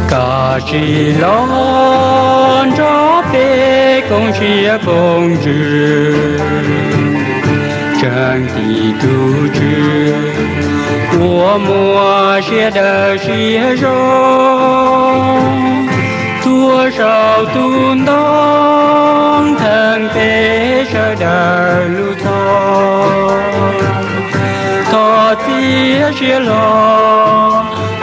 Koj sim los nrog peb koom siab koom ntsws, tseem tiv tus Tswv uas muaj siab dawb siab zoo, tuag saum tus ntoo theej peb sawv daws lub txhoj. Thov txiav siab hlo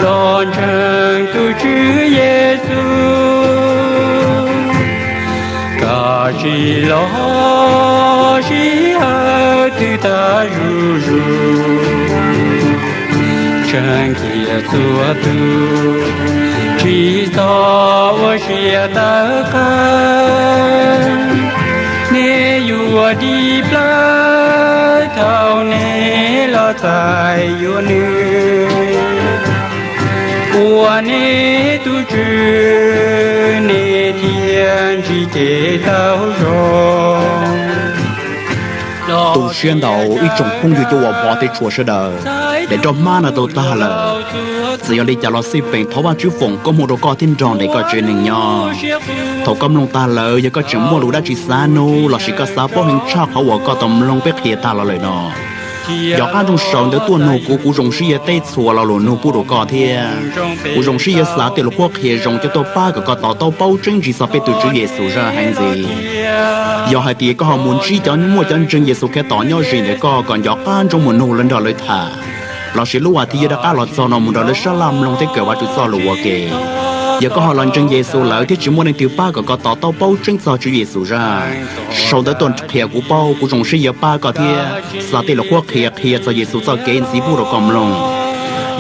los ntseeg tus Tswv Yexus. Koj sim los sij hawm twg tag zuj zus, tseem cia txhua tus tsis txhob ua siab tawv qab. Nej yuav dim plawv thaum nej los txais yuav nws, ua nej tus Tswv nej thiaj ntsib cev tau zoo. Tu siab ntau ib tsoom phooj ywg cov uas hmov thiab tshua sawv daws, daim nroj hmab no tau tag lawm. Txawm yog li cas los xij peem thov Vajtswv foom koob hmoov rau koj thiab nrog nraim koj tsev neeg nyob. Thaum koj mloog tag lawm yog koj tseem muaj lus dab tsi xav nug lossis koj xav paub heev tshaj qhov uas koj tau mloog peb qhia tag los lawm no, yog qab ntsoog sau ntawv tuaj nug kuv, kuv zoo siab yuav teb txhua lo lus nug pub rau koj thiab. Kuv zoo siab yuav xa tej lus qhuab qhia zoo coj tuaj pab kom koj to taub paub tseeb ntsig txog peb tus Tswv Yexus zaj heev ntxiv. Yog hais tias koj ho mus ntsib cov muaj cov ntseeg Yexus Khetos nyob ze ntawm koj kom nco qab ntsoov mus nug lawv nrog lawv tham, lossis lub as thiv yuav rov qab los txog no mus nrog lawv sab laj mloog thiab kawm Vajtswv txoj lus ua ke. Yog koj ho los ntseeg Yexus lawm thiab tsis muaj leej twg pab kom koj to taub paub tseeb txog Tswv Yexus zaj, sau ntawv tuaj qhia kuv paub, kuv zoo siab yuav pab koj thiab xa tej lus qhuab qhia qhia txog Yexus txoj kev ntxiv pub rau koj mloog.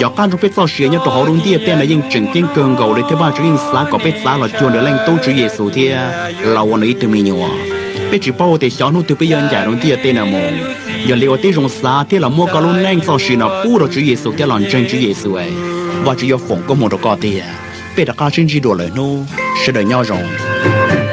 Yog qab ntsoog peb txoj sia nyob rau hauv lub ntiaj teb no yeej tseem ceeb kawg nkaus li thiab Vajtswv yeej xav kom peb txav los cuag nws Leej Tub Tswv Yexus thiab los ua nws ib tug me nyuam. Peb tsis paub tias xyov hnub twg peb yuav ncaim rau ntiaj teb no mus. Yog li ua tib zoo xav thiab los muab koj lub neej txoj sia no pub rau Tswv Yexus thiab los ntseeg Tswv Yexus es Vajtswv yuav foom koob hmoov rau koj tiag. Peb rov qab sib ntsib dua lwm hnub, sawv daws nyob zoo.